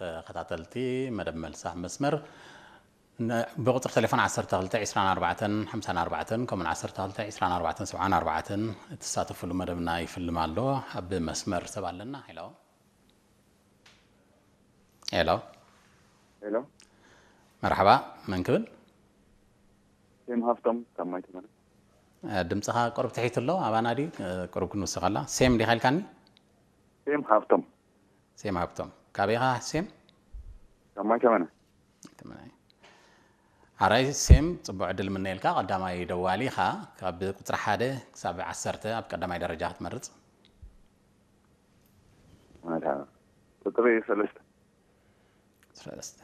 ተኸታተልቲ መደብ መልሲ ኣብ መስመር፣ ን-፣ ብቁጽሪ ቴሌፎን ዓሰርተ ክልተ ዕስራን ኣርባዕተን ሓምሳን ኣርባዕተን ከምኡውን ዓሰርተ ክልተ ዕስራን ኣርባዕተን ሰብዓን ኣርባዕተን እትሳተፍሉ መደብና ይፍልም ኣሎ። ኣብ መስመር ሰብ ኣለና። ሄሎ። ሄሎ። ሄሎ። መርሓባ፣ መን ክብል? ሴም ሃፍቶም ካብ ማይ ተመነ። እ፣ ድምፅኻ ቁሩብ ትሒት ኣሎ፣ ኣባና ድዩ? እ፣ ቁሩብ ክንውስኸላ። ሴም ዲኻ ኢልካኒ? ሴም ሃፍቶም። ሴም ሃብቶም። ካበይ ኢኻ ሴም? ካብ ማይ ተመነ። ማይ ተመነ። ኣራይ ሴም፣ ጽቡቕ ዕድል ምነየልካ። ቀዳማይ ደዋሊ ኢኻ። ካብ ቁጽሪ ሓደ ክሳብ ዓሰርተ ኣብ ቀዳማይ ደረጃ ክትመርጽ። ማለት ቁጽሪ ሰለስተ። ሰለስተ።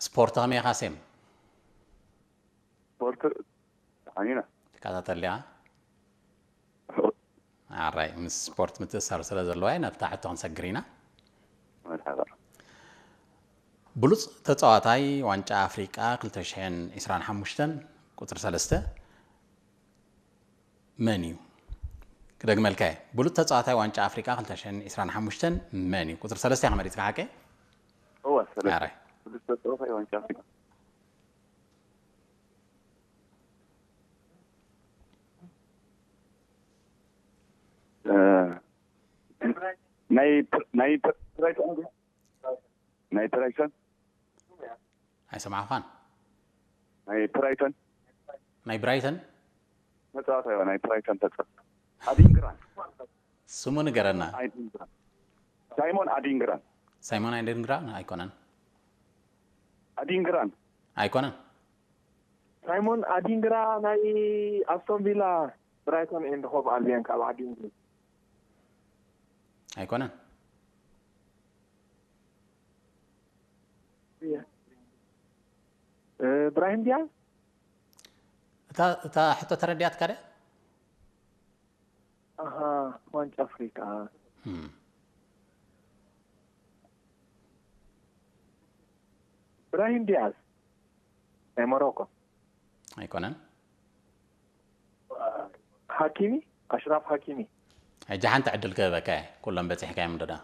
ስፖርት ከመይ ኢኻ ሴም? ስፖርት ዓሚና። ትከታተል ዲኻ? ኣራይ፣ ምስ ስፖርት ምትእስሳር ስለ ዘለዋ ኢና ኣብታ ሕቶ ክንሰግር ኢና። መርሓባ። ብሉጽ ተጻዋታይ ዋንጫ ኣፍሪቃ ክልተ ሽሕን ዕስራን ሓሙሽተን ቁጽሪ ሰለስተ መን እዩ? ክደግመልካ እየ። ብሉጽ ተጻዋታይ ዋንጫ ኣፍሪቃ ክልተ ሽሕን ዕስራን ሓሙሽተን መን እዩ? ቁጽሪ ሰለስተ ኢኻ መሪጽካ ሓቀይ? እወ፣ ሰለስተ። ኣራይ። ብሉጽ ተጻዋታይ ዋንጫ ኣፍሪቃ። እ፣ ናይ ፕ-፣ ናይ ፕ-፣ ብራይተን ድዩ? ናይ ብራይተን? ኣይሰማዕኳን። ናይ ብራይተን? ናይ ብራይተን? ተጻዋታይ ናይ ብራይተን ተጻዋታይ። ኣዲንግራን። ስሙ ንገረና። ኣዲንግራን። ሳይሞን ኣዲንግራን። ሳይሞን ኣዲንግራን ኣይኮነን። ኣዲንግራን። ኣይኮነን። ሳይሞን ኣዲንግራ ናይ ኣስቶን ቪላ፣ ብራይተን ኤንድ ሆቭ ኣልቢዮን ካብ ዓዲ እንግሊዝ። ኣይኮነን። እየ። እ፣ ብራሂም ዲያዝ? እታ፣ እታ ሕቶ ተረዲኣትካ ደ? ኣሃ፣ ዋንጫ ኣፍሪቃ። እም። ብራሂም ዲያዝ ናይ ሞሮኮ። ኣይኮነን። ሃኪሚ፣ ኣሽራፍ ሃኪሚ። ሕጂ ሓንቲ ዕድል ክህበካ እየ፣ ኩሎም በጺሕካዮም ዶ ደኣ?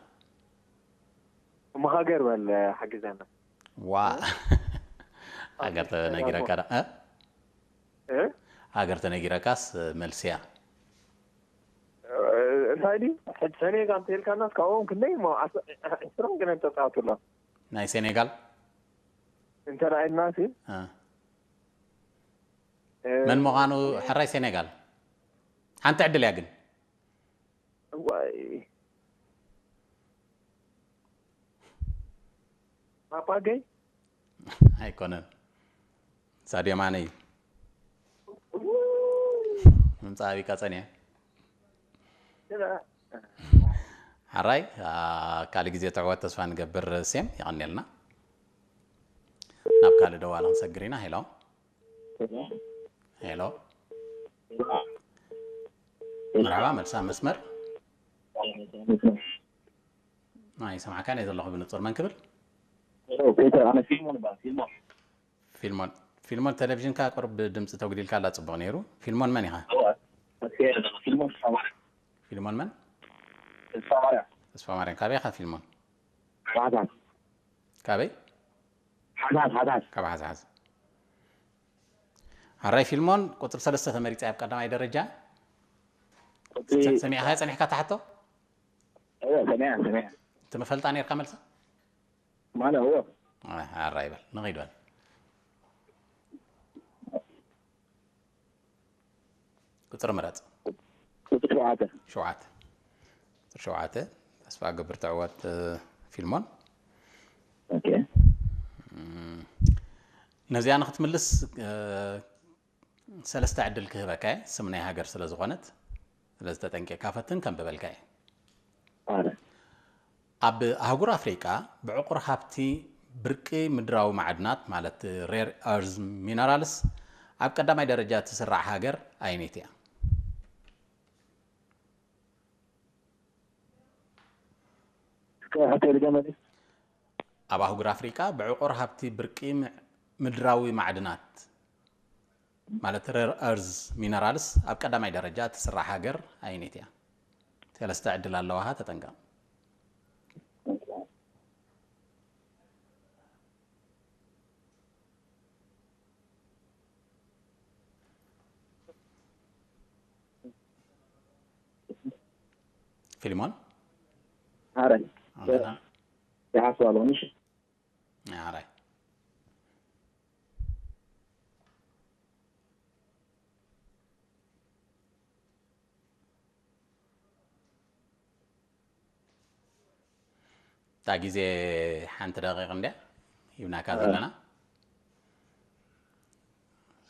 እሞ ሃገር በል፣ ሓግዘና። ዋ። ሃገር ተነጊረካ ዳ-፣ እ? እ? ሃገር ተነጊረካስ መልስያ። እ፣ እንታይ ድዩ? ሕጂ ሰኔጋል እንተልካናስ ካብኦም ክንደይ እሞ፣ ዓስ-፣ ዕስራን ገለን ተጻወቱ ኣሎ። ናይ ሴኔጋል? እንተ ደኣ ኢልናሲ። እ። እ፣ መን ምዃኑ ሕራይ ሴኔጋል። ሓንቲ ዕድል እያ ግን። እዋይ። ፓፓገይ? ኣይኮነን። ሳድዮ ማነ እዩ። ምምጻእ ኣቢካ ጸኒሐ። ሕራይ፣ ኣ፣ ካልእ ግዜ ትዕወት ተስፋ ንገብር ሴም፣ የቐንየልና። ናብ ካልእ ደዋሊ ክንሰግር ኢና። ሄሎ። ሄሎ። መርሓባ፣ መልሳ መስመር። ኣይሰማዕካን እየ ዘለኹ ብንጹር። መን ክብል? ሄሎ፣ ፒተር፣ ኣነ ፊልሞን እበሃል፣ ፊልሞን። ፊልሞን። ፊልሞን፣ ቴሌቪዥንካ ቁሩብ ድምጺ ተጉዲልካላ ጽቡቕ ነይሩ። ፊልሞን መን ኢኻ? እወ፣ መስየ ኣለኹ። ፊልሞን ተስፋማርያም። ፊልሞን መን? ተስፋማርያም። ተስፋማርያም። ካበይ ኢኻ ፊልሞን? ሓሳስ። ካበይ? ሓሳስ፣ ሓሳስ። ካብ ሓሳስ። ኣራይ ፊልሞን፣ ቁጽሪ ሰለስተ ተመሪጸ ኣብ ቀዳማይ ደረጃ። ቁጽሪ ሰ-፣ ሰሚዕኻዮ ጸኒሕካ እታ ሕቶ? እወ፣ ሰሚዐ፣ ሰሚዐ። ትመፈልጣ ነርካ መልሳ? ማለ፣ እወ። ኣይ፣ ኣራይ በል፣ ንኺድ በል። ቁጽሪ ምረጽ። ቁጽሪ ሸውዓተ። ሸውዓተ። ቁጽሪ ሸውዓተ። ተስፋ እገብር ትዕወት፣ እ፣ ፊልሞን። ኦኬ። እም፣ ነዚኣ ንኽትምልስ፣ እ፣ ሰለስተ ዕድል ክህበካ እየ፣ ስም ናይ ሃገር ስለ ዝኾነት። ስለዚ ተጠንቂቕካ ፈትን፣ ከንብበልካ እየ። ኣረ። ኣብ ኣህጉር ኣፍሪቃ ብዕቑር ሃብቲ ብርቂ ምድራዊ ማዕድናት፣ ማለት ሬር ኣርዝ ሚነራልስ፣ ኣብ ቀዳማይ ደረጃ እትስራዕ ሃገር ኣየነይቲ እያ? እስከ ሕቶ ድገመኒ። ኣብ ኣህጉር ኣፍሪቃ ብዕቑር ሃብቲ ብርቂ ም-፣ ምድራዊ ማዕድናት፣ ማለት ሬር ኣርዝ ሚነራልስ፣ ኣብ ቀዳማይ ደረጃ እትስራዕ ሃገር ኣየነይቲ እያ? ሰለስተ ዕድል ኣለዋኻ፣ ተጠንቀቕ። ፊልሞን ኣረን ኣለና። ይሓስባለሁ። እሺ ኣራይ እታ ግዜ ሓንቲ ደቂቕ እንድያ ሂብናካ ዘለና።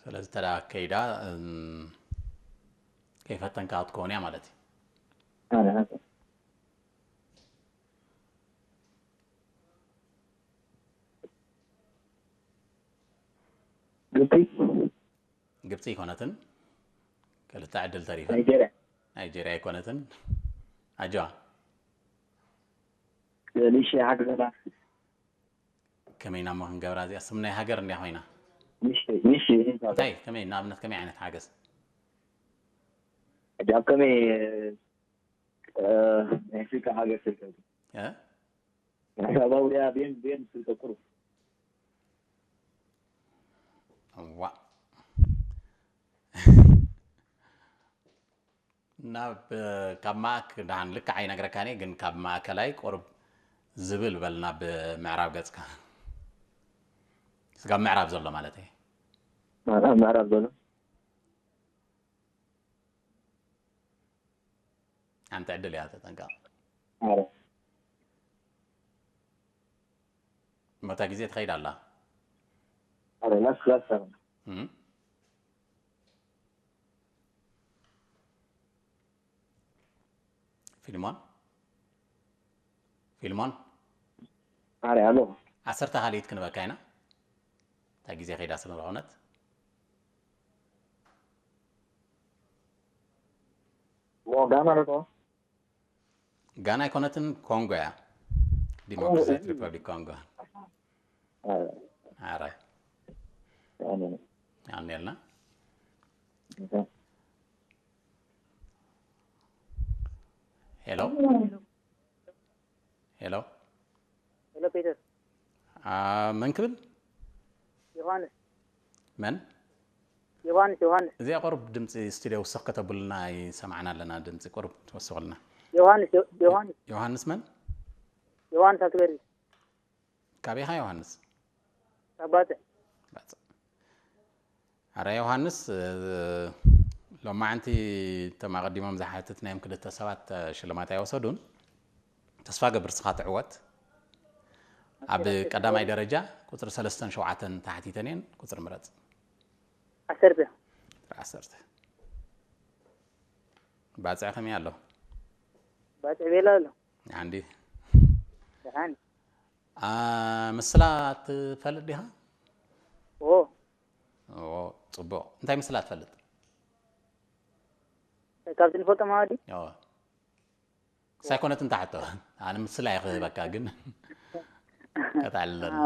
ስለዚ ተዳ ከይዳ እም፣ ከይፈተንካ ክትከውን እያ ማለት እዩ። ኣረ ግብፂ ግብፂ ኣይኮነትን። ክልተ ዕድል ተሪፈ። ናይጀርያ ናይጀርያ ኣይኮነትን። ኣጆዋ ንሽ ሓግዘና ከመይ ናሞ ክንገብራ እዚኣ ስም ናይ ሃገር እንድያ ኮይና ንሽ ንሽ እንታይ ከመይ ንኣብነት ከመይ ዓይነት ሓገዝ ኣብ ከመይ ናይ ኣፍሪካ ሃገር ስልጠ እ? ሓሳባዊ ያ ቤን ቤን ስልጠ ቁሩ ዋ ናብ ካብ ማእክ ደሓን ልክዕ ኣይነግረካን እየ፣ ግን ካብ ማእከላይ ቁሩብ ዝብል በል ናብ ምዕራብ ገጽካ ስጋብ ምዕራብ ዘሎ ማለት እየ። ኣብ ምዕራብ ዘሎ ሓንቲ ዕድል እያ ተጠንቀቕ። ኣረ መታ ግዜ ትኸይድ ኣላ። ኣረ ላስ ላስ እም? ፊልሞን ፊልሞን ኣረ ኣሎ ዓሰርተ ካልኢት ክንበካ ኢና። እታ ግዜ ከይዳ ስለ ዝኾነት ሞጋ ማለት ነው። ጋና ኣይኮነትን ኮንጎ እያ። ዲሞክራሲያዊት ሪፐብሊክ ኮንጎ። ኣረ ኣነ ኣልኔልና ሄሎ ሄሎ ሄሎ ፒተር አ፣ መን ክብል ዮሃንስ መን ዮሃንስ ዮሃንስ እዚኣ ቁሩብ ድምፂ ስቱድዮ ውስኽ ከተብሉና ይሰማዕና ኣለና ድምፂ ቁሩብ ትወስኹልና ዮሃንስ ዮ- ዮሃንስ ዮሃንስ መን ዮሃንስ ኣትገሪ ካበይ ኢኻ ዮሃንስ ኣባተ ኣረ ዮሃንስ ሎማዓንቲ እቶም ኣቐዲሞም ዝሓተትናዮም ክልተ ሰባት ሽልማት ኣይወሰዱን። ተስፋ ገብር ስኻ ትዕወት። ኣብ ቀዳማይ ደረጃ ቁፅሪ ሰለስተን ሸውዓተን ተሓቲተን እየን። ቁፅሪ ምረፅ። ዓሰርተ ዓሰርተ ባፅዕ ከመይ ኣሎ? ባፅዕ ቤላ ኣሎ ሓንዲ ደሓን ምስላ ትፈልጥ ዲኻ? ኦ ጽቡቕ። እንታይ ምስላ ትፈልጥ? ካብቲ ንፈልጦ ማለት ሳይኮነት እንታ ሕቶ ኣነ ምስላ ይኽህበካ ግን ከታልለና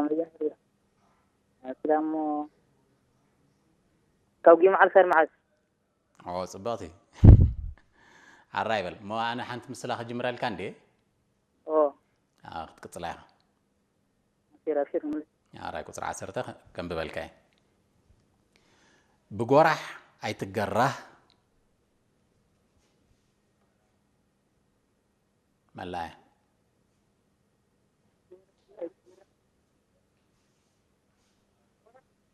ስላሞ ካብ ጊም ዓልሰር መዓዝ ኦ ጽብቕቲ ኣራ ይበል እሞ ኣነ ሓንቲ ምስላ ክጅምረልካ እንዴ ኦ ክትቅጽላ ኢኻ ኣሲር ኣሲር ሙሉ ኣራይ ቁጽሪ ዓሰርተ ከንብበልካ እየ ብጎራሕ ኣይትገራህ መላያ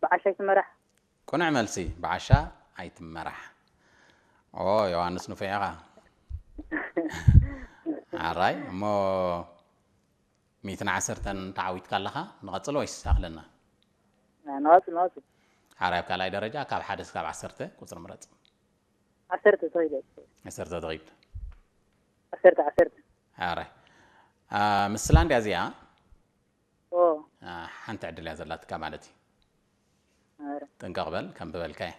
ብዓሻ ኣይትመራሕ ቅኑዕ መልሲ ብዓሻ ኣይትመራሕ ኦ ዮሃንስ ንፉዕ ኢኻ ኣራይ እሞ ሚእትን ዓሰርተን ተዓዊትካ ኣለኻ ንቐጽል ወይስ ኣኽለና ንቐጽል ንቐጽል ሓራይ ኣብ ካልኣይ ደረጃ ካብ ሓደ ስካብ ዓሰርተ ቁጽሪ ምረጽ ዓሰርተ ተኺለ ዓሰርተ ተኺድ ዓሰርተ ዓሰርተ ሓራይ ምስላ እንድያ እዚኣ ኦ ሓንቲ ዕድል እያ ዘላትካ ማለት እዩ ኧረ ጥንቀቕ በል ከም ብበልካ እየ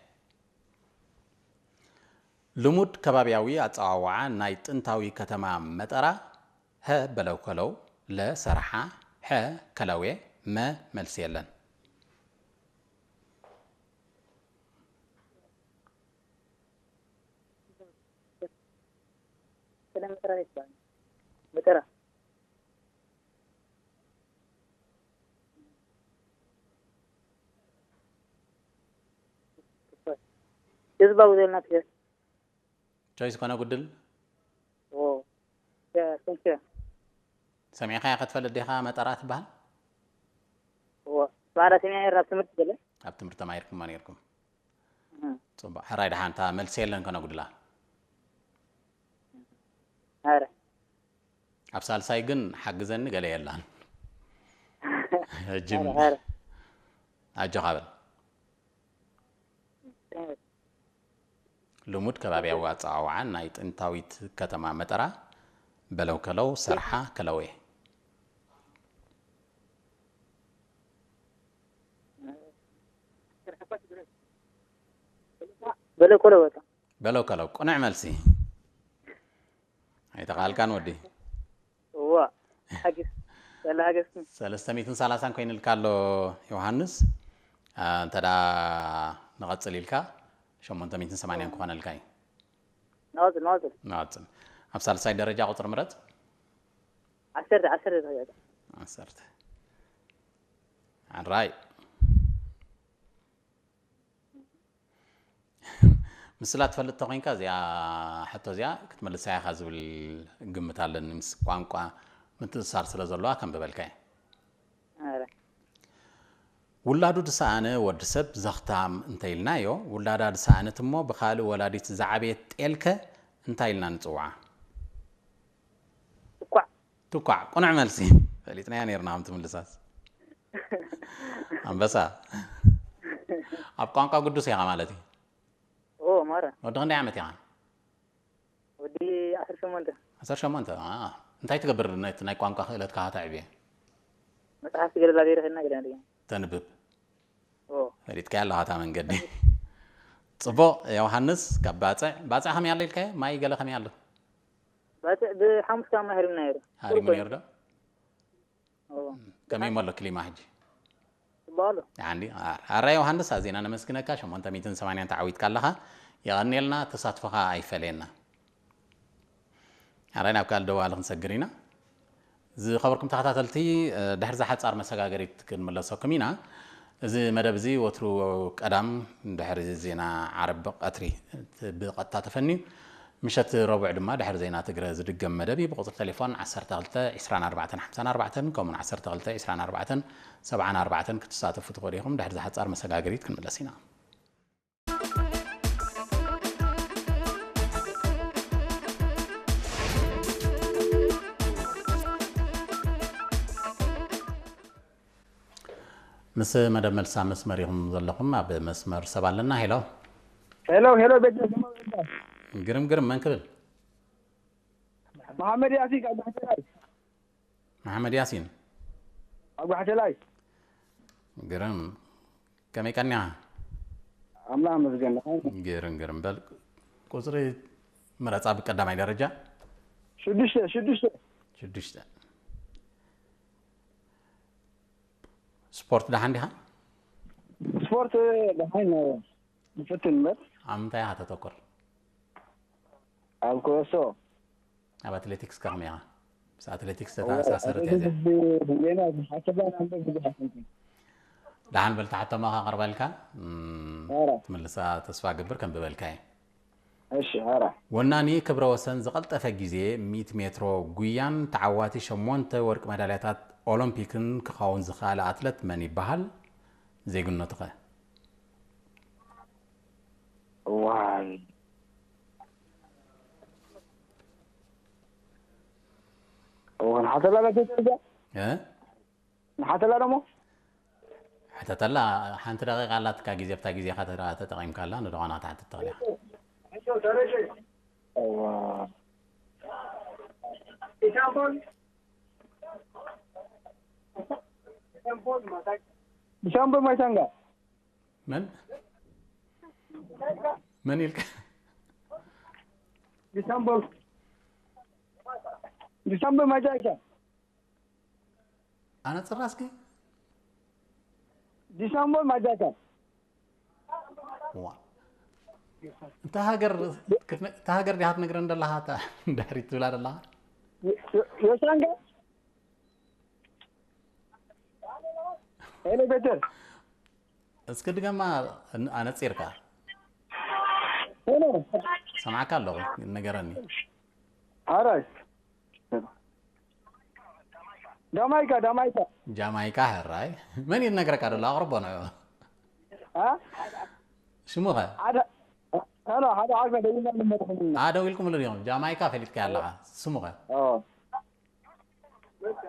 ልሙድ ከባብያዊ ኣጸዋውዓ ናይ ጥንታዊ ከተማ መጠራ ሀ በለው ከለው ለ ሰርሓ ሐ ከለዌ መ መልሲ የለን ስለ መጠራ ይባል መጠራ ህዝባዊ ዘለና ትሄድ ቾይስ ኮነ ጉድል ኦ ያ ሰሚዕካያ ክትፈልጥ ዲኻ መጠራ ትበሃል? እዎ። ማራ ሰሚዐ ነይረ ኣብ ትምህርቲ ገለ። ኣብ ትምህርቲ ተማሂርኩማ ነይርኩም? እህ። ጽቡቕ። ሕራይ ደሓን፣ እታ መልሲ የለን ከነጉድላ። ኣረ። ኣብ ሳልሳይ ግን ሓግዘኒ ገለ የላን። ሕጂ ኣረ፣ ኣረ። ኣጆኻ በል። ልሙድ ከባብያዊ ኣጸዋውዓ ናይ ጥንታዊት ከተማ መጠራ፣ በለው ከለው፣ ሰርሓ፣ ከለዌ። በለው ከለው በቃ። በለው ከለው፣ ቅኑዕ መልሲ። ኣይተኻልካን ወዲ። እዋ፣ ሓግዝ፣ በላ ሓገዝኩም። ሰለስተ ሚእትን ሰላሳን ኮይኑልካ ኣሎ ዮሃንስ። አ፣ እንተ ደኣ ንቐጽል ኢልካ፣ ሸሞንተ ሚእትን ሰማንያን ክኾነልካ እዩ። ንቐጽል፣ ንቐጽል። ንቐጽል። ኣብ ሳልሳይ ደረጃ ቁጽሪ ምረጽ። ዓሰርተ፣ ዓሰርተ ተኸያታ። ዓሰርተ። ኣራይ። ምስላ ትፈልጥ ተኾይንካ እዚኣ ሕቶ እዚኣ ክትመልሳ ኢኻ ዝብል ግምት ኣለኒ። ምስ ቋንቋ ምትእስሳር ስለ ዘለዋ ከንብበልካ እየ። ኣረ። ውላዱ ዝሰኣነ ወዲ ሰብ ዘኽታም እንተ ኢልናዮ፣ ውላዳ ዝሰኣነት እሞ ብኻልእ ወላዲት ዝዓበየት ጤልከ እንታይ ኢልና ንጽውዓ? ትኳዕ። ትኳዕ፣ ቅኑዕ መልሲ። ፈሊጥናያ ነይርና ከም ትምልሳስ። ኣንበሳ። ኣብ ቋንቋ ግዱስ ኢኻ ማለት እዩ። ኦ፣ ማራ። ወዲ ክንደይ ዓመት ኢኻ? ወዲ ዓሰርተ ሸሞንተ። ዓሰርተ ሸሞንተ፣ አ። እንታይ ትገብር ነቲ ናይ ቋንቋ ክእለትካ ከተዕብየ? መጽሓፍቲ ገለ ላቤረ ኸድና ገለ ንደግም። ተንብብ። ኦ። ፈሊጥካያ ኣለኻ እታ መንገዲ። ጽቡቕ፣ ዮሃንስ፣ ካብ ባጽዕ። ባጽዕ ከመይ ኣሎ ኢልካዮ? ማይ ገለ ከመይ ኣሎ? ባጽዕ ብሓሙስ ካብ ማይ ሃሪምና ነይሩ። ሃሪሙ ቁሩብ ነይሩ ዶ? ኦ። ከመይ እሞ ኣሎ ክሊማ ሕጂ? ጽቡቕ ኣሎ። ሓንዲ፣ አ-፣ ኣራ ዮሃንስ፣ ኣዚና ነመስግነካ። ሸሞንተ ሚእትን ሰማንያን ተዓዊትካ ኣለኻ። የቐንየልና፣ ተሳትፎኻ ኣይፈለየና። ኣራይ ናብ ካልእ ደዋሊ ክንሰግር ኢና። ዝኸበርኩም ተኸታተልቲ፣ እ፣ ድሕሪ እዛ ሓጻር መሰጋገሪት ክንምለሰኩም ኢና። እዚ መደብ እዚ ወትሩ ቀዳም ድሕሪ ዜና ዓርቢ ቀትሪ ብቐጥታ ተፈንዩ፣ ምሸት ረቡዕ ድማ ድሕሪ ዜና ትግረ ዝድገም መደብ እዩ። ብቁጽሪ ቴሌፎን ዓሰርተ ክልተ ዕስራን ኣርባዕተን ሓምሳን ኣርባዕተን ከምኡውን ዓሰርተ ክልተ ዕስራን ኣርባዕተን ሰብዓን ኣርባዕተን ክትሳተፉ ትኽእሉ ኢኹም። ድሕሪ እዛ ሓጻር መሰጋገሪት ክንምለስ ኢና። ምስ መደብ መልሳ መስመር ኢኹም ዘለኹም፣ ኣብ መስመር ሰብ ኣለና። ሄሎ። ሄሎ፣ ሄሎ፣ ቤት መስመር። ግርም፣ ግርም፣ መን ክብል? መሓመድ ያሲን ካብ ባሕተላይ። መሓመድ ያሲን። ካብ ባሕተላይ። ግርም፣ ከመይ ቀኒኻ? ኣምላኽ ይመስገን። ግርም፣ ግርም። በል፣ ቁጽሪ ምረጻ ብቀዳማይ ደረጃ። ሽዱሽተ፣ ሽዱሽተ። ሽዱሽተ። ስፖርት ደሓን ዲኻ? ስፖርት ደሓን ነው። ንፈትን እምበር። ኣብ ምንታይ ኢኻ ተተኩር? ኣብ ኩዕሶ። ኣብ ኣትሌቲክስ ከ ከመይ ኢኻ? ምስ ኣትሌቲክስ ዝተኣሳሰረት እያ እዚኣ። ኣትሌቲክስ ዜና ዝሓሰባ ናምበር ብዙሕ ኣይኮንኩን። ደሓን በል፣ እታ ሕቶማ ከቕርበልካ፣ እም፣ ኣረ። ትምልሳ ተስፋ እገብር፣ ከንብበልካ እየ። እሺ፣ ኣረ። ወናኒ ክብረ ወሰን ዝቐልጠፈ ግዜ ሚእቲ ሜትሮ ጉያን ተዓዋቲ ሸሞንተ ወርቂ መዳልያታት ኦሎምፒክን ክኸውን ዝኸኣለ ኣትለት መን ይበሃል? ዜግነቱ ኸ? እዋይ። እዋን ሓተላ ላተተዛ? እ? ንሓተላ ደሞ? ሕተተላ፣ ሓንቲ ደቂቃ ኣላትካ፣ ግዜ ብታ ግዜኻ ተራ-፣ ተጠቒምካላ፣ ንድኾና ክትሓትት ትኽእል ኢኻ። እዋ። ዲሳምበር ማይታንጋ። መን? መን ኢልካ? ዲሳምበር። ዲሳምበር ማይታንጋ። ኣነጽራ እስኪ። ዲሳምበር ማይታንጋ። ዋ። እታ ሃገር ክትነ-፣ እታ ሃገር ዲኻ ትነግረን ዘለኻ፣ እታ ድሕሪት ትብላ ዘለኻ? ዮ-፣ ዮ-፣ ዮሳንጋ? ኤሌቬተር። እስኪ ድገማ፣ ኣን-፣ ኣነጺርካ። ሄሎ። ሰማዕካ ኣለኹ፣ ንገረኒ። ኣራይ። ዳማይካ ዳማይካ ጃማይካ። ሕራይ። መን እዩ ዝነግረካ ዘሎ? ኣቕርቦ ንዑ። አ ሽሙኸ? ሓደ ሄሎ ሓደ ዓርካ ደውልና ንመድኹም ኣ ደዊልኩምሉ ዲኹም? ጃማይካ ፈሊጥካ ኣለኻ። ስሙኸ? ኦ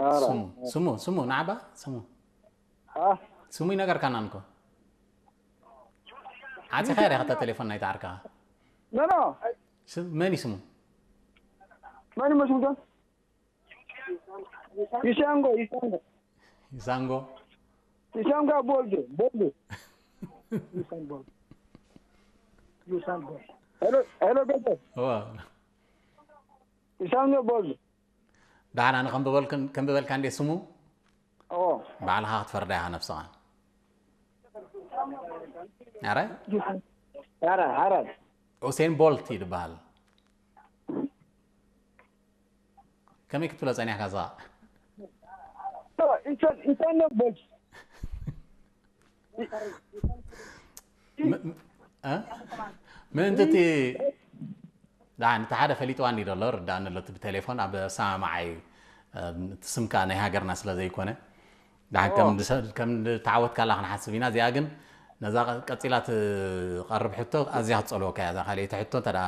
ኧረ ስሙ ስሙ ስሙ ናዕባ ስሙ አ ስሙ ይነገርካና እንኮ። ዓፂኻ ዲኻ እታ ቴሌፎን ናይቲ ዓርካ? ኖ ኖ ስም መን እዩ ስሙ? መን ይመስልካ? ይሻንጎ ይሻንጎ ይሳንጎ። ይሻንጎ ቦልዱ ቦልዱ ሄሎ ሄሎ ቤተ እዋ ይሻንጎ ቦልዱ ዳሕና ንከንብበልክን ከንብበልካ እንዴ ስሙ? ኦ ባዕልኻ ክትፈርዳ ኢኻ ነብስኻ። ኣረ ኧረ ኧረ ኡሴን ቦልት እዩ ዝበሃል። ከመይ ክትብሎ ጸኒሕካ እዛ? ይሻንጎ ቦልዱ ም- እ? ምእንቲ እቲ ደሓን እቲ ሓደ ፈሊጥዋ እንዲ ዘሎ ርዳእኒ ኣሎ። እቲ ብቴሌፎን ኣብ ኣሰማምዓይ፣ እ፣ እቲ ስምካ ናይ ሃገርና ስለ ዘይኮነ ደሓን ከም እንድሰ- ከም እንድተዓወትካላ ክንሓስብ ኢና። እዚኣ ግን ነዛ ቀ- ቀጺላ ትቐርብ ሕቶ ኣዝያ ክትጸልወካ እያ። እዛ ካልኣይቲ ሕቶ እንተ ደኣ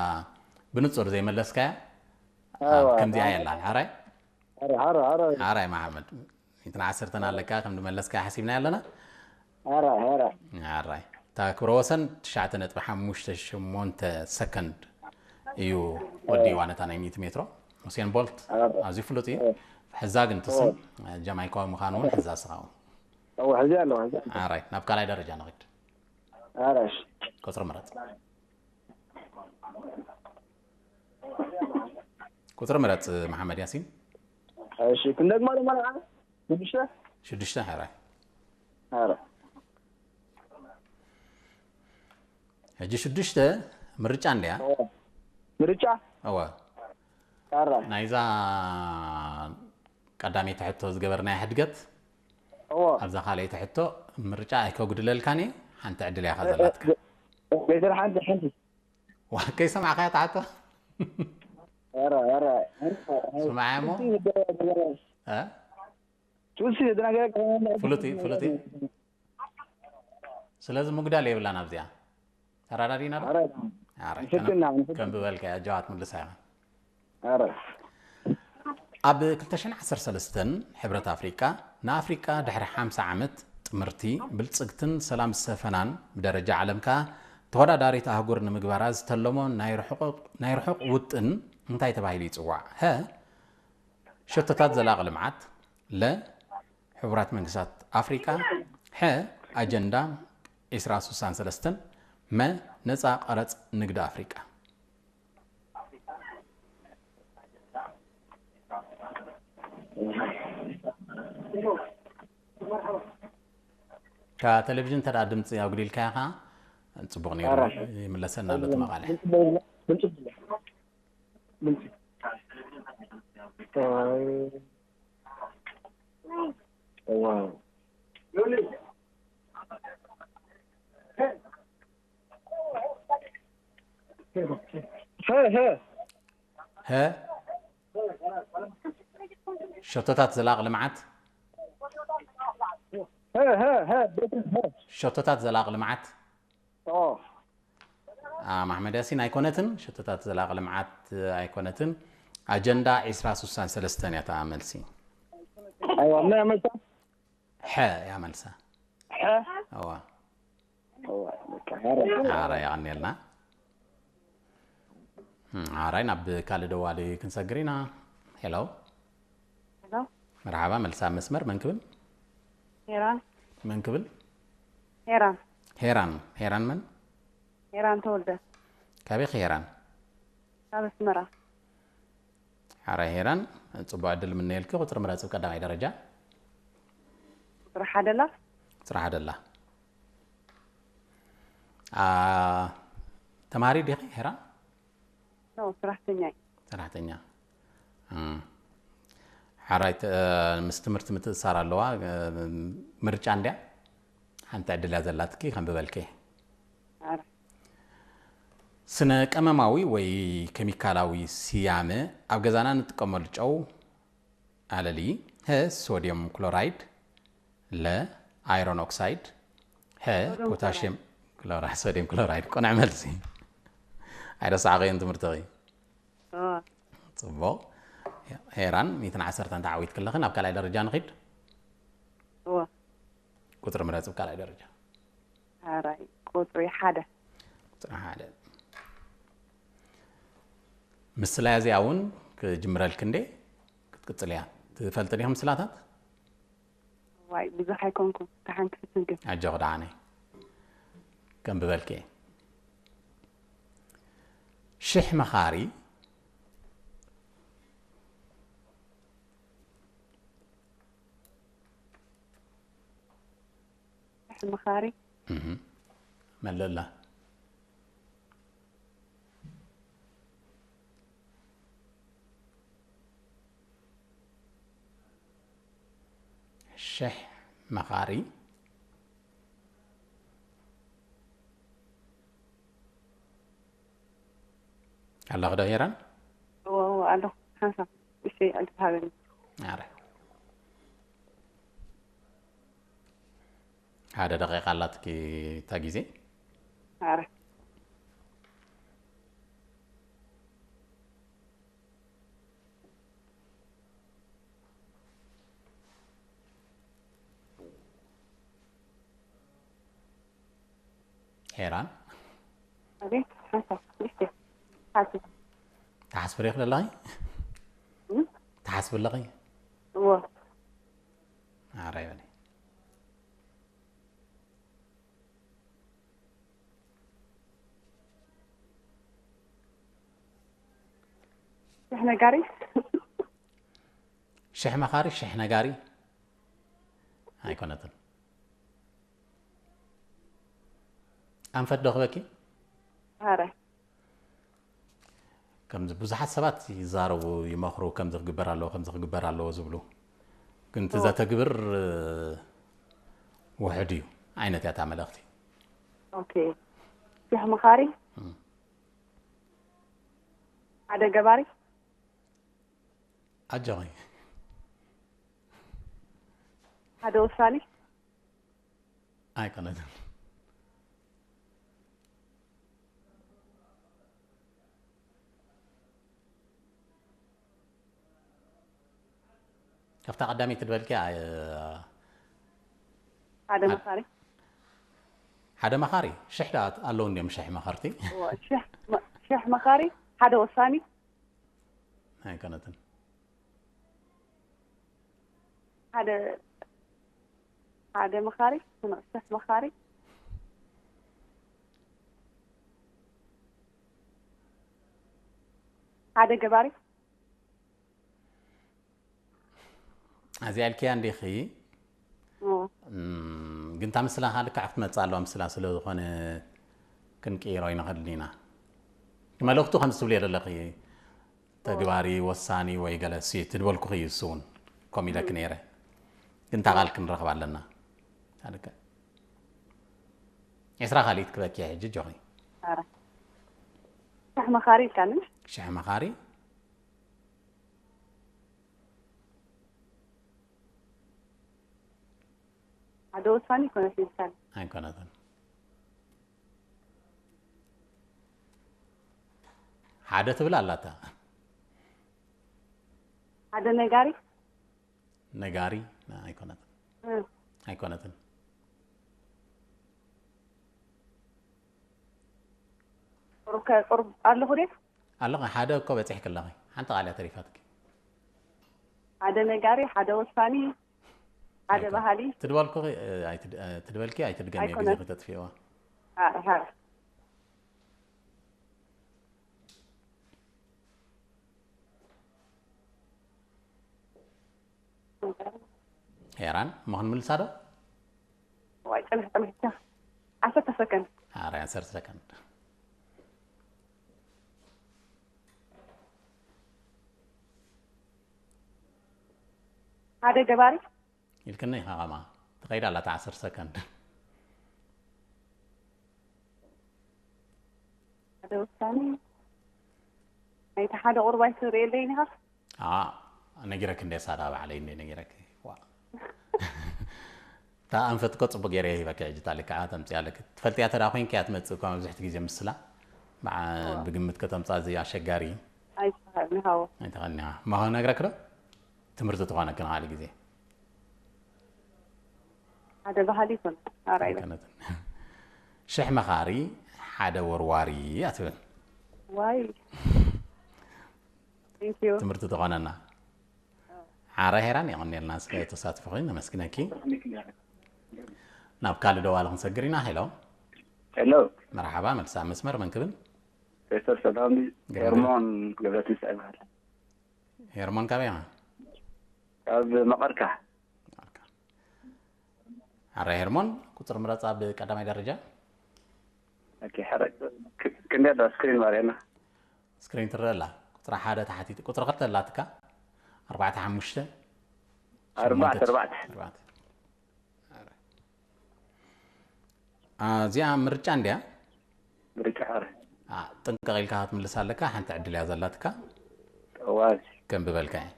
ብንጹር ዘይመለስካያ ኣብ ከምዚኣ የላን። ሓራይ ኧረ ኧረ ኧረ ሓራይ መሓመድ፣ ሚእትን ዓሰርተን ኣለካ ከም ዝመለስካ ሓሲብና ኣለና። ኧረ ኧረ ሓራይ እታ ክብረ ወሰን ትሽዓተ ነጥቢ ሓሙሽተ ሸሞንተ ሰከንድ እዩ ወዲእዋ ነታ ናይ ሚእቲ ሜትሮ። ኡሴን ቦልት ኣዝዩ ፍሉጥ እዩ። ሕዛ ግን ትስም ጃማይካዊ ምዃኑ እውን ሕዛ ስኻ እውን። እወ ሕዚ ኣለዋ ሕዚ ሓራይ ናብ ካልኣይ ደረጃ ንኽድ። ኧረ እሺ ቁፅሪ ምረፅ። ቁፅሪ ምረፅ መሓመድ ያሲን። እሺ ክንደግማ ድማ ንዓ ሽዱሽተ ሽዱሽተ። ሓራይ ኧረ ሕጂ ሽዱሽተ ምርጫ እንድያ። ምርጫ እወ ኧረ ናይዛ ቀዳመይቲ ሕቶ ዝገበርናያ ሕድገት እወ ኣብዛ ካልኣይቲ ሕቶ ምርጫ ኣይከጉድለልካን እየ። ሓንቲ ዕድል እያ ዘለትካ። ቤተር ሓንቲ ሓንቲ ዋ ከይሰማዕካያ ትሓቶ ኧረ ኧረ ስማዕያ እሞ እ? ቱሲ ዝነገረ ፍሉጥ እዩ፣ ፍሉጥ እዩ። ስለዚ ምጉዳል የብላን ኣብዚኣ። ተራዳዲና ዶ? ኧረ ኣረ ንፍትና ንፍትና ከም ብበልካ ጃዋት ምልሳ ኢኻ። ኧረ ኣብ ክልተ ሽሕን ዓሰርተ ሰለስተን ሕብረት ኣፍሪቃ ንኣፍሪቃ ድሕሪ ሓምሳ ዓመት ጥምርቲ ብልጽግትን ሰላም ዝሰፈናን ብደረጃ ዓለም ከኣ ተወዳዳሪት ኣህጉር ንምግባራ ዝተለሞ ናይ ርሑቕ ናይ ርሑቕ ውጥን እንታይ ተባሂሉ ይጽዋዕ? ሀ ሸቶታት ዘላቒ ልምዓት፣ ለ ሕቡራት መንግስታት ኣፍሪቃ፣ ሐ ኣጀንዳ ዕስራ ስሳን ሰለስተን፣ መ ነጻ ቀረጽ ንግዲ ኣፍሪቃ። ካብ ቴሌቪዥን እንተ ደኣ ድምፂ ኣጉዲልካዮ ከዓ ፅቡቕ ነይሩ። ይምለሰና ኣሎ እቲ መቓልሕ። ሀ ሸቶታት ዘላቂ ልምዓት። ሸቶታት ዘላቂ ልምዓት። ማሕመድ ያሲን ኣይኮነትን። ሸቶታት ዘላቂ ልምዓት ኣይኮነትን። ኣጀንዳ ዕስራ ስሳን ሰለስተን እያ እታ መልሲ። ኣይዋ ምን መልሳ ሐ እያ መልሳ። ሐ እዋ እዋ በቃ ሐረ ሓራይ የቐንየልና። ሓራይ ናብ ካልእ ደዋሊ ክንሰግር ኢና። ሄሎ ሄሎ መርሓባ፣ መልሳ መስመር መን ክብል? ሄራን መን ክብል? ሄራን ሄራን። ሄራን መን? ሄራን ተወልደ ካበይ ሄራን? ካብ ኣስመራ ሓራይ ሄራን፣ ጽቡቕ ዕድል ምነየልኪ። ቁጽሪ ምረጽ ቀዳማይ ደረጃ። ቁፅሪ ሓደላ ቁጽሪ ሓደላ። ኣ ተማሃሪ ዲኺ ሄራን? ኖ ስራሕተኛ እዩ ሰራሕተኛ። እም። ሓራይ ተ- ምስ ትምህርቲ ምትእሳር ኣለዋ። ምርጫ እንድያ ሓንቲ ዕድል እያ ዘላትኪ ከንብበልኪ። ኣረ ስነ ቀመማዊ ወይ ኬሚካላዊ ስያመ ኣብ ገዛና ንጥቀመሉ ጨው ኣለሊ። ሀ፣ ሶዲየም ክሎራይድ። ለ፣ ኣይሮን ኦክሳይድ። ሀ፣ ሶዲየም ፖታሽየም ክሎራይድ። ሶዲየም ክሎራይድ። ቅኑዕ መልሲ። ኣይረሳዕኸዮን ትምህርትኺ። እወ። ጽቡቕ። ሄራን፣ ሚእትን ዓሰርተን ተዓዊትኪ ኣለኺ። ናብ ካልኣይ ደረጃ ንኺድ። እወ። ቁጽሪ ምረጽ ኣብ ካልኣይ ደረጃ። ኣራይ፣ ቁጽሪ ሓደ። ቁጽሪ ሓደ። ምስላ እዚኣ እውን ክጅምረልኪ እንዴ፣ ክትቅጽልያ። ትፈልጢ ዲኺ ምስላታት? ዋይ፣ ብዙሕ ኣይኮንኩን። ደሓን ክፍትን ግን። ኣጆኺ ደሓነይ። ከንብበልኪ እየ። ሽሕ መኻሪ። ሽሕ መኻሪ። እህ። መለላ። ሽሕ መኻሪ። ኣለኺ ዶ ሄራን? እወ፣ እወ፣ ኣለኹ። ሓንሳብ እሺ፣ ኣልትሃበኒ። ኣረ። ሓደ ደቂቃ ኣላትኪ እታ ግዜ። ኣረ። ሄራን። ኣቤት፣ ሓንሳብ፣ እሺ፣ ሓንሳብ። ትሓስቢ ዲኺ ዘለኺ? እም? ትሓስቢ ኣለኺ? እወ። ኣረ ይበለይ። ሽሕ ነጋሪ። ሽሕ መኻሪ፣ ሽሕ ነጋሪ ኣይኮነትን። ኣንፈት ዶ ክበኪ? ኣረ። ከምዚ ብዙሓት ሰባት ይዛረቡ፣ ይመኽሩ፣ ከምዚ ክግበር ኣለዎ፣ ከምዚ ክግበር ኣለዎ ዝብሉ። ግን እቲ ኦ። ዘተግብር፣ እ፣ ውሑድ እዩ። ዓይነት እያ እታ መልእኽቲ። ኦኬ። ሽሕ መኻሪ? እም። ሓደ ገባሪ? ኣጆኺ። ሓደ ወሳኒ? ኣይኮነትን። ካብታ ቀዳመይቲ ትበልኪ፣ ኣይ-፣ ሓደ ኣ-፣ መኻሪ? ሓደ መኻሪ? ሽሕ ደኣ ኣለዉ እንድዮም ሽሕ መኸርቲ። እወ፣ ሽሕ መ-፣ ሽሕ መኻሪ፣ ሓደ ወሳኒ? ኣይኮነትን። ሓደ፣ ሓደ መኻሪ፣ ሽሕ መኻሪ። ሓደ ገባሪ። ኣዚኣ ኢልክያ እንዲኺ። እወ። እም፣ ግን እታ ምስላ ከኣ ልክዕ ክትመጽእ ኣለዋ፣ ምስላ ስለ ዝኾነ ክንቅይሮ ኣይንኽእልን ኢና። መልእኽቱ ከምዚ ትብልዮ ዘለኺ፣ ተግባሪ፣ ወሳኒ ወይ ገለ ሲ ትድበልኩኺ እዩ፣ እሱ እውን ከምኡ ኢለኪ ነይረ። ግን እታ ቃል ክንረኽባ ኣለና። ኣደከ። ዒስራ ካልኢት ክበኪ ሕጂ ጆኺ። ኣረ። ሽሕ መኻሪ ኢልካኒ? ሽሕ መኻሪ? ሓደ ወሳኒ ኮነት ኢልካኒ? ኣይኮነትን። ሓደ ትብል ኣላታ። ሓደ ነጋሪ? ነጋሪ? ና፣ ኣይኮነትን። እ። ኣይኮነትን። ቁሩብ ከ-፣ ቁሩብ ኣለኹ ድየ? ኣለኺ፣ ሓደ እኮ በጺሕኪ ኣለኺ። ሓንቲ ቃል እያ ተሪፋትኪ። ሓደ ነጋሪ፣ ሓደ ወሳኒ፣ ሓደ ኣይኮነ-፣ በሃሊ። ትድበልኩ፣ እ፣ ኣይትድ-፣ እ፣ ትድበልኪ ኣይትድገሚ፣ ግዜ ኣይኮነን። ክተጥፍእዋ። አ-፣ ሃ። ሄራን፣ እሞ ክንምልሳ ዶ? ዋይ፣ ጽንሕ፣ ጽንሕ፣ ጽንሕ። ዓሰርተ ሰከንድ። ኣረ፣ ዓሰርተ ሰከንድ። ሓደ ገባሪ። ኢልክኒ ኢኻ ኸማ። ትኸይድ ኣላ እታ ዓሰርተ ሰከንድ። ሓደ ውሳኔ። ናይቲ ሓደ ቁሩብ ኣይትርእየለይን ኢኻ? ኣዋ። ነጊረክ እንደ ሳራ ባዕለይ እንደ ነጊረክ ዋ እታ ኣንፈት እኮ ጽቡቅ ገይረ ሂበካ ሕጂ ታልካ ተምጽያ ኣለክ ትፈልጥያ ተዳ ኮይንካ እያ ትመጽእ እኳ መብዝሕቲ ግዜ ምስላ ብዓ- ብግምት ከተምጻ እዚ ኣሸጋሪ ኣይትኸኒ ሃዎ ኣይተኸኒኻ ማሆ ነግረክ ዶ ትምህርቲ ትኾነክ ንኻሊ ግዜ ሓደ ባህሊ ይኹን ኣራይ ኣይኮነትን ሽሕ መኻሪ ሓደ ወርዋሪ እያ ትብል ዋይ Thank you ትምህርቲ ትኾነና ሓራ ሄራን የቐኔልና ስለ ተሳትፎኺ ነመስግነኪ ናብ ካልእ ደዋሊ ክንሰግር ኢና ሄሎ ሄሎ መርሓባ መልሳ መስመር መን ክብል ዶክተር ሰላም ሄርሞን ገብረትንሳኤ ይበሃል ሄርሞን ካበይ ኢኻ ካብ መቐርካ ኣረ ሄርሞን ቁፅሪ ምረፃ ብቀዳማይ ደረጃ ኦኬ፣ ሕረ- ክ- ክንደይ ኣሎ ስክሪን ባር የና ስክሪን ትረአ ኣላ ቁፅሪ ሓደ ተሓቲት ቁፅሪ ክልተ ኣላትካ ኣርባዕተ ሓሙሽተ ኣርባዕተ ሸሞንተ- ኣርባዕተ ኣርባዕተ። ኣረ። ኣ፣ እዚኣ ምርጫ እንድያ ምርጫ ሕረ ኣ፣ ጥንቅቕ ኢልካ ክትምልስ ኣለካ ሓንቲ ዕድል እያ ዘላትካ ዋዝ ከም ብበልካ እየ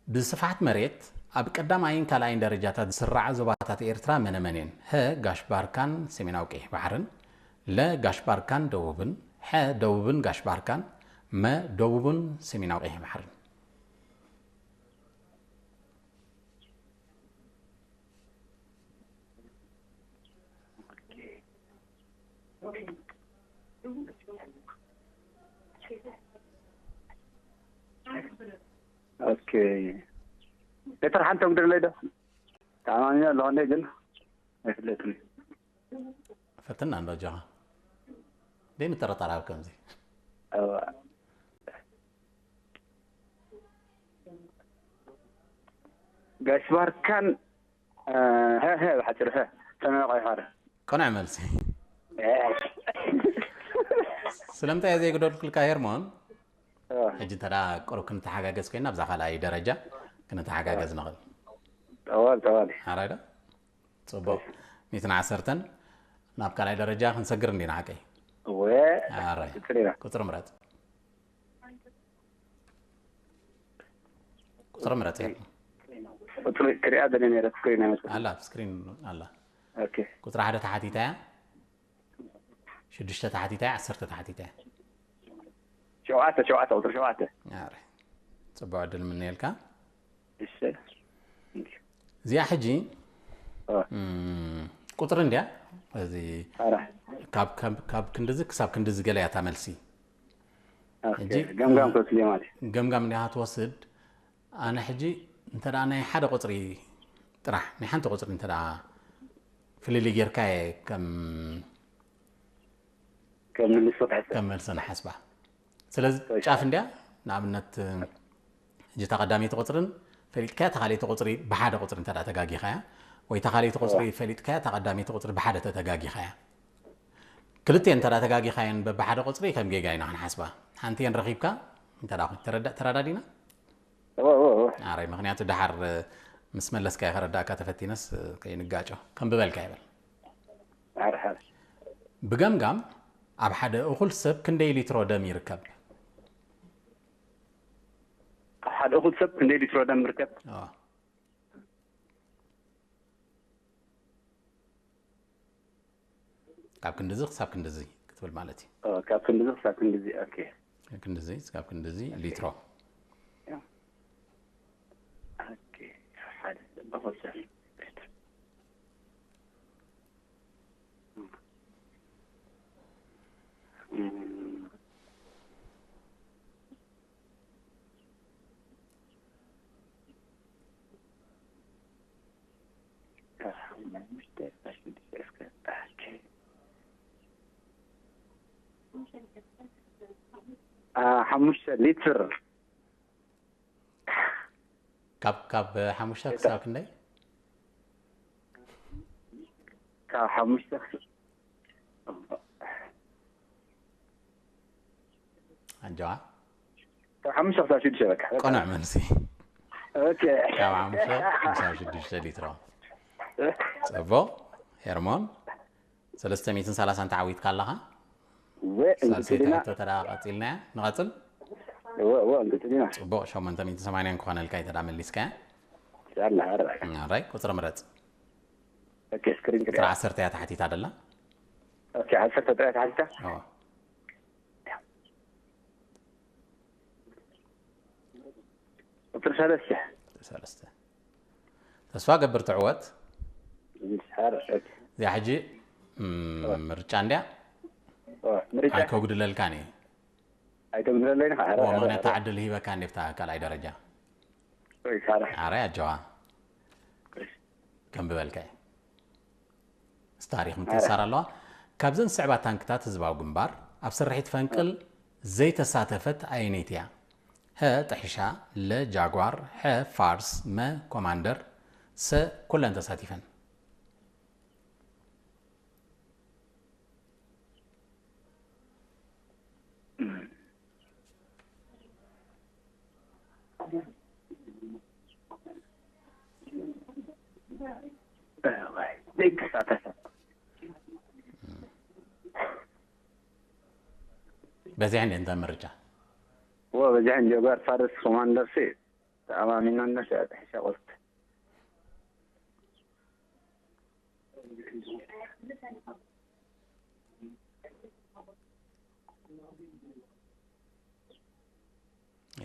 ብስፍሓት መሬት ኣብ ቀዳማይን ካልኣይን ደረጃታት ዝስራዓ ዞባታት ኤርትራ መነመን እየን? ሀ ጋሽ ባርካን ሰሜናዊ ቀይሕ ባሕርን፣ ለ ጋሽ ባርካን ደቡብን፣ ሐ ደቡብን ጋሽ ባርካን፣ መ ደቡብን ሰሜናዊ ቀይሕ ባሕርን። ኦኬ። ሌተር ሓንቲ ኣጉደለይ ዶ? ተኣማሚነ ኣለኹ እንዴ ግን ኣይፍለጥን። ፈትና እንዶ ጃኻ ደይ ምጠረጠር ኣብ ከምዚ እዋ። ጋሽ ባርካን ሀ ሀ ብሓፂሩ ሀ ሰማያዊ ቀይሕ ባሕሪ ቅኑዕ መልሲ ስለምንታይ እየ ዘይግደልኩልካ ሄርሞን ሕጂ እንተ ቁሩብ ክንተሓጋገዝ ኮይና ኣብዛ ካልኣይ ደረጃ ክንተሓጋገዝ ንኽእል ጠዋል ጠዋል ኣራይ ዶ ፅቡቅ ሚትን ዓሰርተን ናብ ካልኣይ ደረጃ ክንሰግር እንዲና ሓቀይ እወ ኣራይ ፅሪና ቁፅሪ ምረፅ ቁፅሪ ምረፅ ቁፅሪ ክሪኣ ደለ ነረ ስክሪን ኣይመስል ኣላ ኣብ ስክሪን ኣላ ኦኬ ቁፅሪ ሓደ ተሓቲታ እያ ሽዱሽተ ተሓቲታ እያ ዓሰርተ ተሓቲታ እያ ሸውዓተ ሸውዓተ ቁፅሪ ሸውዓተ ኣረ ፅቡቅ ዕድል ምነየልካ እሺ እዚኣ ሕጂ እ። እም፣ ቁፅሪ እንድያ እዚ ኣረ ካብ ካብ- ካብ ክንድዚ ክሳብ ክንድዚ ገለ እያ እታ መልሲ ኦኬ ሕጂ ገምጋም ተወስድ ማለት እዩ ገምጋም እንዲያ ትወስድ ኣነ ሕጂ እንተ ደኣ ናይ ሓደ ቁፅሪ ጥራሕ ናይ ሓንቲ ቁፅሪ እንተ ደኣ ፍልልይ ጌርካ እየ ከም ከም ምልሶ ትሕሰብ ከም መልሲ ንሓስባ ስለዚ ጫፍ እንድያ ንኣብነት ሕጂ እታ ቀዳመይቲ ቁፅርን ፈሊጥካያ እታ ካልኣይቲ ቁፅሪ ብሓደ ቁፅሪ እንተ ደኣ ተጋጊኻያ ወይ እታ ካልኣይቲ ቁፅሪ ፈሊጥካያ እታ ቀዳመይቲ ቁፅሪ ብሓደ ተተጋጊኻያ ክልቲኤን እንተ ደኣ ተጋጊኻየን በብሓደ ቁፅሪ ከም ጌጋ ኢና ክንሓስባ ሓንቲኤን ረኺብካ እንተ ደኣ ተረዳ- ተረዳዲና እወ እወ እወ ኣራይ ምክንያቱ ደሓር ምስ መለስካዮ ከረዳእካ ተፈቲነስ ከይንጋጮ ከም ብበልካ ይበል ሓር ሓር ብገምጋም ኣብ ሓደ እኹል ሰብ ክንደይ ሊትሮ ደም ይርከብ ኣብ ሓደ እኹል ሰብ ክንደይ ሊትሮ ደም ይርከብ ኣዎ። ካብ ክንድዚ ክሳብ ክንድዚ ክትብል ማለት እዩ ኦ፣ ካብ ክንድዚ ክሳብ ክንድዚ ኦኬ ክንድዚ ክሳብ ክንድዚ ሊትሮ ኦኬ ሓደ እኹል ሰብ ሓሙሽተ ሊትር ካብ ካብ ሓሙሽተ ክሳብ ክንደይ ካብ ሓሙሽተ ኣንጀዋ ካብ ሓሙሽተ ክሳብ ሽዱሽተ በቃ ቆንዕ መልሲ ኦኬ ካብ ሓሙሽተ ክሳብ ሽዱሽተ ሊትሮ ፅቡቕ ሄርሞን ሰለስተ ሚእትን ሰላሳን ተዓዊትካ ኣለኻ ወ- ሳልሰይቲ እንግዲና ሕቶ ተዳ ቀፂልናያ ንቐፅል እወ እወ እንግዲህ ና ጽቡቕ ሸሞንተ ሚእቲ ሰማንያ ክኾነልካ እዩ ተዳ መሊስካ። ያላ ኣረ። ኣራይ ቁጽሪ ምረጽ። ኦኬ ስክሪን ቁጽሪ ክሪያ። ዓሰርተ እያ ተሓቲታ ደላ። ኦኬ ዓሰርተ ጥራይ ተሓቲታ። ኦ። ቁጽሪ ሰለስተ። ሰለስተ። ተስፋ ገብር ትዕወት። ሓረ። እዚኣ ሕጂ ምርጫ እንድያ። ምርጫ። ኣይከጉድለልካን እዩ። ኣይተጉድለለይን ከዓ። ምክንያት ዕድል ሂበካ እንዴ ብታ ካልኣይ ደረጃ። ሓረ ኣጀዋ። ከም ብበልካ እዩ። ምስ ታሪኽ ምትእስሳር ኣለዋ። ካብዘን ዝስዕባ ታንክታት ህዝባዊ ግንባር ኣብ ስርሒት ፈንቅል ዘይተሳተፈት ኣየነይቲ እያ? ሀ ጥሒሻ፣ ለ ጃጓር፣ ሐ ፋርስ፣ መ ኮማንደር፣ ሰ ኩለን ተሳቲፈን። ዘይተሳተፈ። በዚሐን እንተ ምርጫ። ወ በዚሐን ጀባር ፋርስ ኮማንደር ሲ ተኣማሚና እነሱ ያጥሕሻ ቆልት።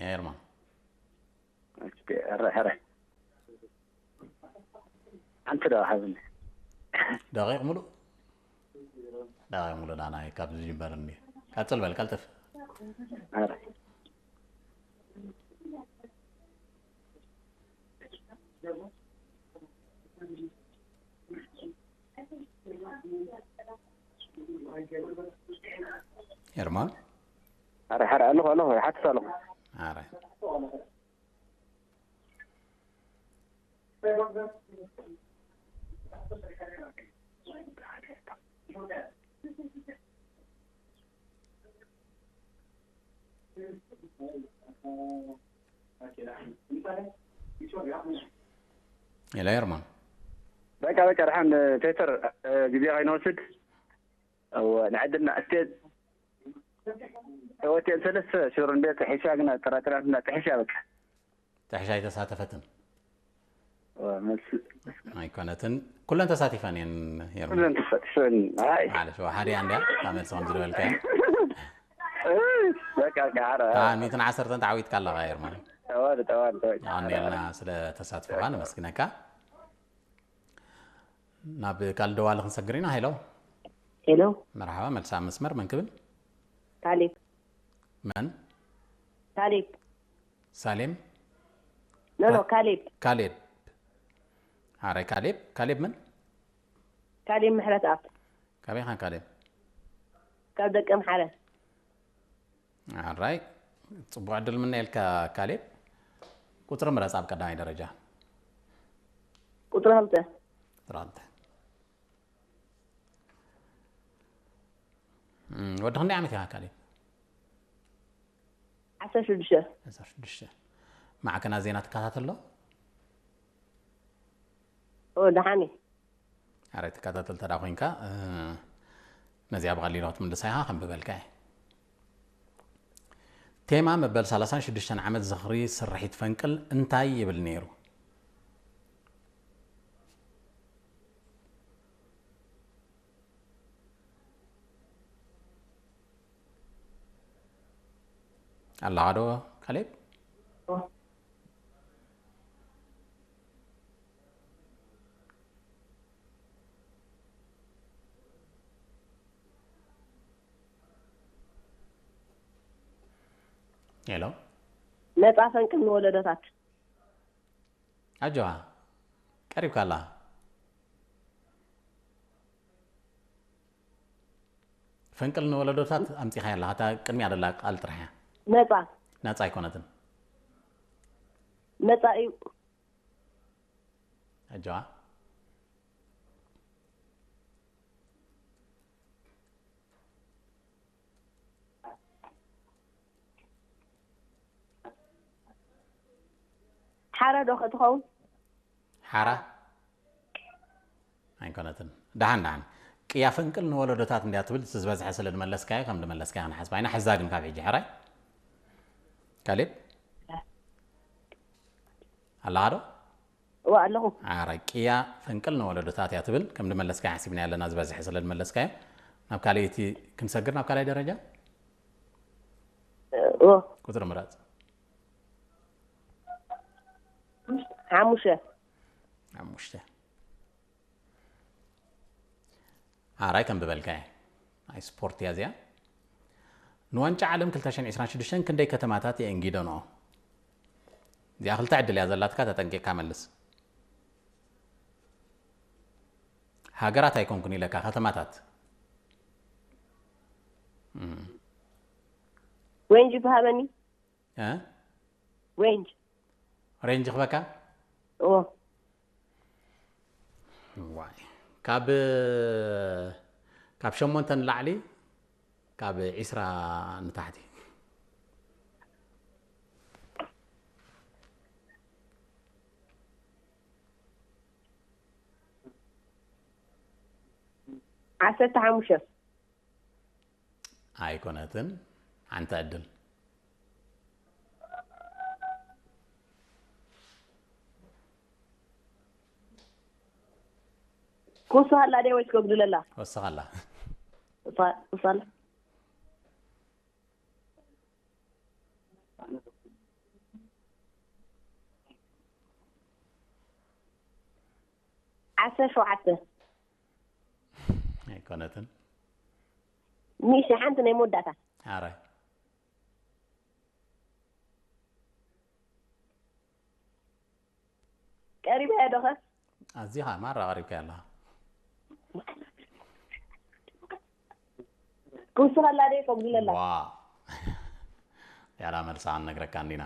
ኤርማ። እስኪ፣ ኧረ፣ ኧረ። ሓንቲ ዶ ሓዝኒ? ደቂቕ ሙሉእ? ደቂቕ ሙሉእ ዳና እዩ፣ ካብ ዝጅመር እንዲ። ቀጽል በል፣ ቀልጥፍ። ኧረ። ኤርማን? ኧረ፣ ኧረ፣ ኣለኹ፣ ኣለኹ፣ ይሓትት ኣለኹ። ኧረ። ሄሎ ኤርማን። በቃ፣ በቃ፣ ደሓን ፔተር፣ እ፣ ግዜ ከይንወስድ። እወ፣ ንዕድልና እቴ-፣ እወ፣ እቴን ሰለስተ ሽሩን ቤት ጥሒሻ፣ ግና ጥራጥራት እና ጥሒሻ፣ በቃ። ጥሕሻ ኣይተሳተፈትን። እወ፣ መልሲ። ኣይኮነትን። ኩለን ተሳቲፈን እየን፣ ሄርሞን። ኩለን ተሳቲፈን። ኣይ። ማለሽ፣ እወ፣ ሓደ እያ እንድያ፣ እታ መልሲ ከም ዝደበልካያ። በቃ፣ በቃ፣ ኧረ። እታ ሚእትን ዓሰርተን ተዓዊትካ ኣለኻ፣ ሄርሞን። ጠዋል፣ ጠዋል፣ ጠዋል። የቐንየልና ስለ ተሳትፎኻ፣ ነመስግነካ። ናብ ካልእ ደዋሊ ክንሰግር ኢና። ሄሎ። ሄሎ። መርሓባ፣ መልሲ ኣብ መስመር፣ መን ክብል? ካሌብ። መን? ካሌብ። ሳሌም? ኖ፣ ኖ፣ ካ-፣ ካሌብ። ካሌብ። ኣረ፣ ካሌብ? ካሌብ መን? ካሌብ ምሕረትኣብ። ካበይ ኢኻ ካሌብ? ካብ ደቀምሓረ። ኣራይ፣ ጽቡቕ ዕድል ምነየልካ ካሌብ። ቁጽሪ ምረጽ ኣብ ቀዳማይ ደረጃ። ቁጽሪ ክልተ። ቁጽሪ ክልተ። እም፣ ወዲ ክንደይ ዓመት ኢኻ ካሌብ? ዓሰርተ ሽዱሽተ። ዓሰርተ ሽዱሽተ። ማዕከናት ዜና ትከታተል ዶ? ኦ፣ ደሓን እየ። ኣረ ትከታተል ተዳ ኮይንካ፣ እ፣ ነዚኣ ብቐሊሉ ክትምልሳ ኢኻ፣ ከም ብበልካ እየ። ቴማ መበል ሰላሳን ሽዱሽተን ዓመት ዝኽሪ ስርሒት ፈንቅል እንታይ ይብል ነይሩ? ኣለኻ ዶ ካሌብ? ሄሎ። ነጻ ፈንቅል ንወለዶታት። ኣጆኻ፣ ቀሪብካ ኣለኻ። ፈንቅል ንወለዶታት ኣምጺኻያ ኣለኻ። እታ ቅድሚያ ዘላ ቃል ጥራሕ እያ። ነጻ። ነጻ ኣይኮነትን። ነጻ እዩ። ኣጆኻ። ሓራ ዶ ክትኸውን? ሓራ? ኣይኮነትን። ደሓን፣ ደሓን። ቅያ ፈንቅል ንወለዶታት እንድያ ትብል፣ እቲ ዝበዝሐ ስለ ዝመለስካዮ፣ ከም ዝመለስካዮ ክንሓስባ ኢና። ሕዛ ግን ካብ ሕጂ፣ ሕራይ? ካሌብ ኣለኻ ዶ? እዋ ኣለኹ። ኣራይ ቅያ ፈንቅል ንወለዶታት እያ ትብል። ከም ድመለስካ ሓሲብና ኣለና ዝበዝሐ ስለ ድመለስካዮ። ናብ ካልኣይቲ ክንሰግር ናብ ካልኣይ ደረጃ እዎ ቁፅሪ ምረፅ። ሓሙሽተ ሓሙሽተ ኣራይ ከም ብበልካ እየ። ናይ ስፖርት እያ እዚኣ። ንዋንጫ ዓለም ክልተ ሽሕን ዕስራን ሽዱሽተን ክንደይ ከተማታት የእንጊደንኦ? እዚኣ ክልተ ዕድል እያ ዘላትካ፣ ተጠንቂቕካ መልስ። ሃገራት ኣይኮንኩን ኢለካ፣ ከተማታት። ሬንጅ ብሃበኒ እ? ሬንጅ ሬንጅ ክበካ? እዎ ዋይ ካብ ካብ ሸሞንተ ንላዕሊ ካብ ዒስራ ንታሕቲ። ዓሰርተ ሓሙሽተ ኣይኮነትን። ሓንቲ ዕድል። ኩሱ ሃላ ደ ወይስ ከጉድለላ ወስኻላ። ኩሱ ሃላ ዓሰርተ ሸውዓተ ኣይኮነትን። ሚሽ ሓንቲ ናይ መወዳእታ ኣራይ ቀሪበ እያ ዶኸ ኣዚኻ ማራ ቀሪብካ ኣለኻ። ክውስኸላ ደ ከጉድለላ ዋ ያላ መልሳ ነግረካ እንዲና።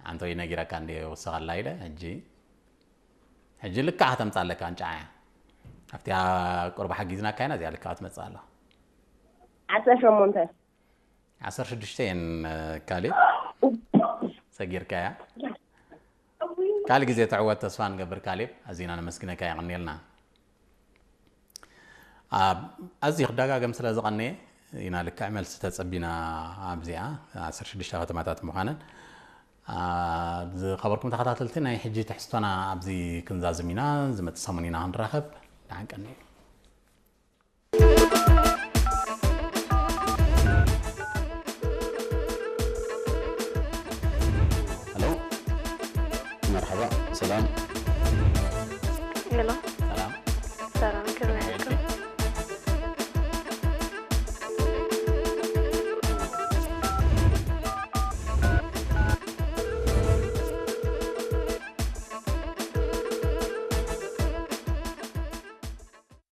ኣንተ ነጊረካ እንዲ ወሰኸላ ኢለ ሕጂ ሕጂ ልክዓ ከተምፃ ኣለካ እንጫ እያ። ኣብቲያ ቁርባ ሓጊዝናካ ኢና እዚኣ ልክዓ ትመፅእ ኣላ። ዓሰርተ ሸሞንተ ዓሰርተ ሽዱሽተ እየን። ካሊ ሰጊርካ እያ። ካሊ ግዜ ትዕወት ተስፋ ንገብር። ካሌብ ኣዚና ነመስግነካ፣ የቐንየልና። ኣዝዩ ክደጋገም ስለ ዝቐነየ ኢና ልክዕ መልሲ ተጸቢና። ኣብዚኣ ዓሰርተ ሽዱሽተ ከተማታት ምዃነን። ዝኸበርኩም ተኸታተልቲ፣ ናይ ሕጂ ትሕዝቶና ኣብዚ ክንዛዝም ኢና። ዝመጽእ ሰሙን ኢና ክንራኸብ። ደሓን ቀንዩ። ሄሎ፣ መርሓባ፣ ሰላም።